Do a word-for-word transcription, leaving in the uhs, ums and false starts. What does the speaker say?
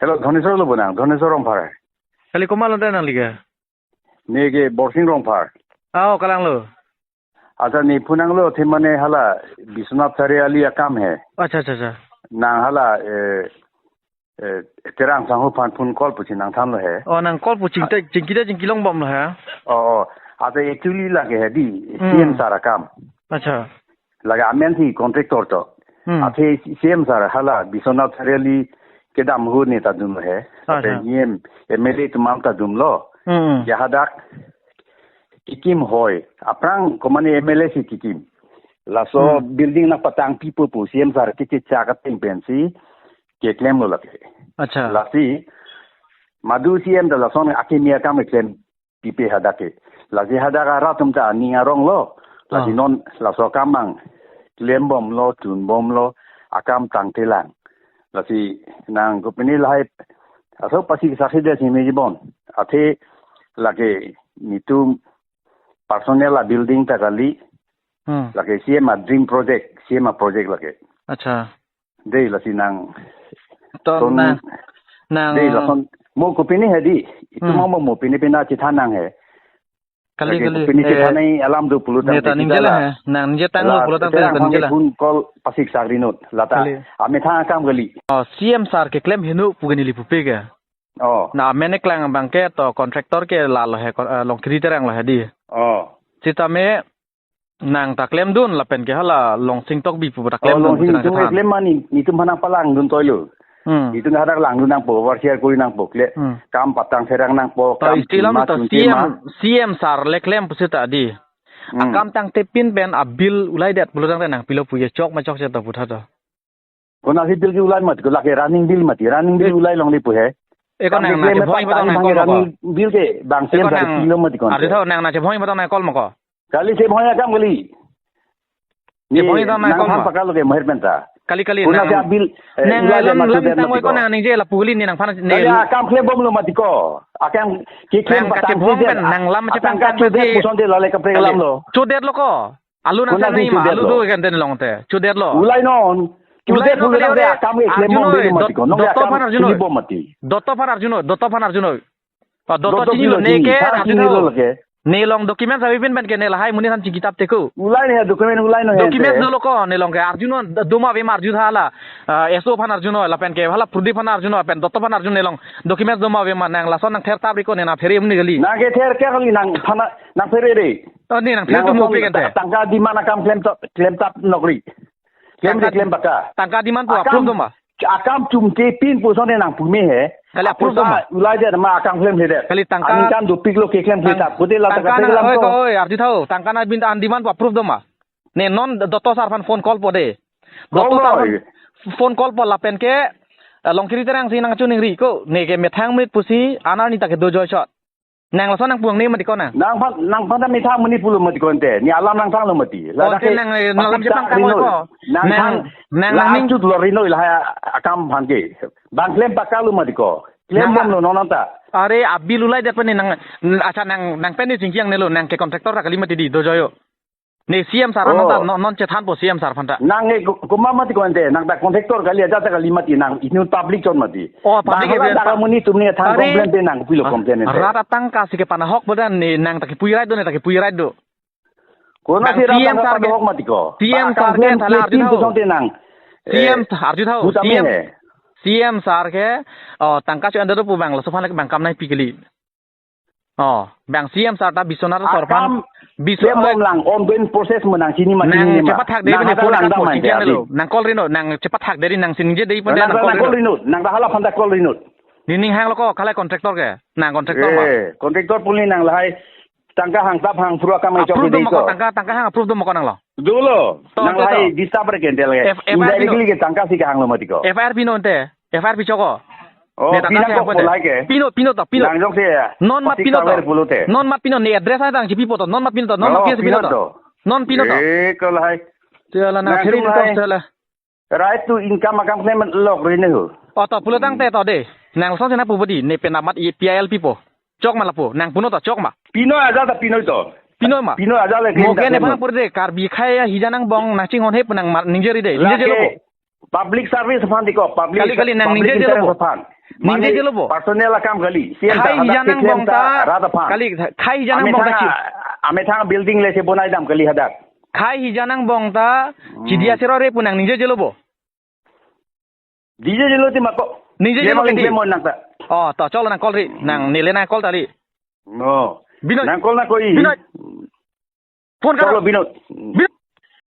Hello, Dhoneswar lo bonang, Dhoneswar Rongphar. Kali komat lo ta nangli ke? Ne ke Borsing Rongphar. Ao, kalang lo. Acha ne phone nanglo athe mane hala Biswanath Chariali akam he. Acha, acha, acha. Nang hala, eh, eh, Terang Sangho aphan phone call pusi nangthanlo he. Oh, nang call pu chingta, chingkita chingkilong bom lo he. Oh, oh. Acha actually lake he di, Hmm. C M sir akam. Acha. Lake amen si contractor to. Hmm. Athe C M sir hala Biswanath Chariali kedam hu ne ta dunlo he. Acha. Athe C M, M L A atum ta dunlo. Hmm. Ya hadak kekim hoi. Aphrang komane M L A si kekim. Laso Hmm. building nangpatang pipo pu C M sir kechechak ateng pensi keklemlo lake. Acha. Lasi madu C M ta lason akimi akam keklem pipe hadak ke. Lasi hadak arat atum ta aning arong lo. Lasi Ah. non laso akam mang klem bomlo, tun bomlo, akam tangtelang. Lasi nang kopine lahai aso pasi saksi de simi jibon. Athe lake netum personal a building ta kali. Hmm. Lake C M a dream project, C M a project lake. Acha. Dei lasi nang. To ton nang, nang. Dei lason mo kopine he di. Itu Hmm. mo mo pine pina chethan nang he. Kali, lake kali. Kopine Eh, chethan nai alam do pulo ne tang ta te ningje kita la la. He. Nang ningje tanglo La, pulo tang te terang ningje la. Phone call pasik sak rinut. Lata. Kali. Amethang akam kali. Oh, C M sir keklem heno pu ke neli pupe ke. Oh. Na mene klang abang ke to contractor ke lalo he, kon-, eh, Longkiri Terang lo he di. Oh. Sitame nang ta klemdun lapen ke hala Longsing Tokbi pu ta Oh, klemdun Longsing pusi nang Tokbi chethan. Klem mani, netum aphan nangpalangdun toilo. Hmm. Netum hadak langdun nangpo, overseer kori nangpo, kle, Hmm. kam patang serang nangpo, To kam istilah chunma to chunche C M, ma. C M sir le klem pusi ta di. Hmm. Akam tangtepin pen a bill ulaidet pulo tangte nang pilo pu ye chok ma chokche to putha to. Konasi bill ke ulai mati ko, lake running bill mati, running bill Eh. Ulai longle pu he. Eko Kam nang ke na klem chebhoi patang patang nang bang call mo ko. Running bill ke bang Eko C M sir nang pilo mati ko. Arju tho nang na chebhoi patang nang call mo ko. Kali chebhoi akam kali. Chebhoi patang nang call mo. Nangphan pakalo ke moher penta. Kali, kali, Konasi nang, a bill, eh, nang ulai lam, ma lam chodet tang mati ko. Ko nang ningje lapu heli ne nangphan ne. Kali akam klem bomlo mati ko. Akam keklem nang patang kachebhoi chodet. Pen nang lam chepang Atangka kan chodet mati. Puson de lale kaprek Kali. Lam lo. Chodet lo ko. Alu nang Konasi chenai ma, chodet alu lo. Do kan den long te. Chodet lo. Ulai non. Ulai Chodet non ulai kali de ore. Akam ke klem Arjun bom oi, de mati dot-, ko. Nong dotto akam aphan Arjun chili oi. Bom mati. Dotto aphan Arjun oi, dotto aphan Arjun oi. Pa dotto Dotto chini lo, chilo ne chini. Ke Thar Arjun chini lo lo ke. Ne long document sabi pin pen ke ne lahai muni than chingki tap teko. Ulai ne document ulai no he Document te. Dolo ko ne long ke Arjun oi, doma ve ma Arjun hala. Ah, S O aphan Arjun oi, lapen ke hala Pradip aphan Arjun oi, pen dotto aphan Arjun ne long. Document doma ve ma nang lason nang ther tap ri ko ne na phere muni kali. Nang ke ther ke kali nang phana nang phere re. Oh, ne nang phere Nang tu mo lason pe kan te. Ta-, tangka demand akam klem tap, klem tap nokri. Klem Tangka, de klem baka. Tangka demand pu Akam, approve doma. Akam chumche pin puson de nang pume he. Kali approve Apusa doma. Ulai de ma akam klem he de. Kali tangka Ani kam dopik lo keklem Tang-, tap. Pute la tangka tangka na, oi, lam to. Ko, oi, Arju tho. Tangka na bin an demand pu approve doma. Ne non dotto sir aphan phone call po de. Dotto sir aphan Kong oi. Phone call po lapen ke, eh, Longkiri Terang si nang chuningri ko. Ne ke methang minute pusi, anar ni ta ke do joy shot. Nang lason nang puang ne mati ko nang. Nangphan, nangphan ta methang muni pulo mati ko ente. Ne alam nangthang lo mati. Lada Konte ke nang, eh, nang lam pasik chepang sak kang oi rinoi. Ko. Nang Nang, thang nang, la nang ning- achut lo rinoi lahai akam aphan ke. Bang klem pakalo mati ko. Klem Nang bom la- lo non ta. Are a bill ulai det pen ne nang, acha nang, nang pen ne chingki ang ne lo, nang ke contractor ta kali mati di, do joyo. Ne C M sir Oh. Aphan ta, non, non chethan po C M sir aphan ta. Nang e ko-, koma mati ko ente, nang ta contractor kali aja ta kali mati nang inut public chot mati. Oh, public Bang ke hala ta ta muni tum ne thang Are, complain pe nang pilo ah, complain ente. Rat atangka si ke panahok bodan ne nang ta kipui right do ne ta kipui right do. Konasi Bang rat C M atangka sir ke, panahok mati ko. C M Bang sir ke complain thala pe Arju tin tho. Pusong te nang. C M Eh, Arju tho, Butami C M, he. C M sir ke, oh, tangka chu anda do pu bang, laso aphan ke bang kam nai pi kali. Oh, bang C M sir ta Biswanath sir aphan, Akam Biswa-, dia bom lang ongoing process menang chini ma Nang chini ma. Chepathak de Nang bene hata phone lang akam dam po man chingki dia ang lo. Nang call rinut, nang chepathak de ri nang chingje de pon de Nang nang ta call nang call rinut. Rinut, nang ta hala phone ta call rinut. Ni ning hang lo ko khalai contractor ke. Nang contractor ma. Eh, contractor pun ni nang lahai tangka hang tap hang pura kam ai chok Approve de do ma ko ko. Tangka, tangka hang approve do ma ko nang lo. Dolo, To, nang to, lahai to. Disturb re kentel ke. F-, F I R pino. Indirectly ke tangka si ke hang lo mati ko. F I R pino ente. F I R pi choko. Oh, Ne tangka pinang si ko hang pon de. Polai ke. Pino, pino to, pino. Nang jok se ya. Non mat Plastic pino to. Cover pulo te. Non mat pino ne address ai tang chipi poto. Non mat pino to. Non Oh, location pino pino to. To. Non pino to. Eh, ko lahai. Te ala nang Nang seri jong to lahai. Te ala. Right to income akam kene men lok ri ne ho. Oh, to pulo tang te to de. Nang lason si nang pu bodi ne pen amat i P I L pipo. Chok ma lapu. Nang puno to chok ma. Pino aja ta pino to. Pino ma. Pino aja le Mo kene ke ne pano. Bang pur de Karbi khei ya hija nang bong nang chinghon he pu nang mar ningje ri de. Ningje Lake lo po. Public service aphan di ko, public, Kali, kali, nang public ningje lo interest po. Aphan. Ningje jelo bo. Personal akam kali. C M Khei ta hadak hijan angbong ta. Rat aphan. Kali, khei hijan angbong ta. Amethang, amethang building le si bonai dam kali hadak. Khei hijan angbong ta. Hmm. Chidi asero re pu nang ningje jelo bo. Ningje jelo ti ma ko. Ningje jelo ti. Lemon nang ta. Oh, to cholo nang call ri. Nang neli nang call ta ri. No. Binod. Nang call nang ko i. Binod. Phone karo. Cholo Binod. Binod.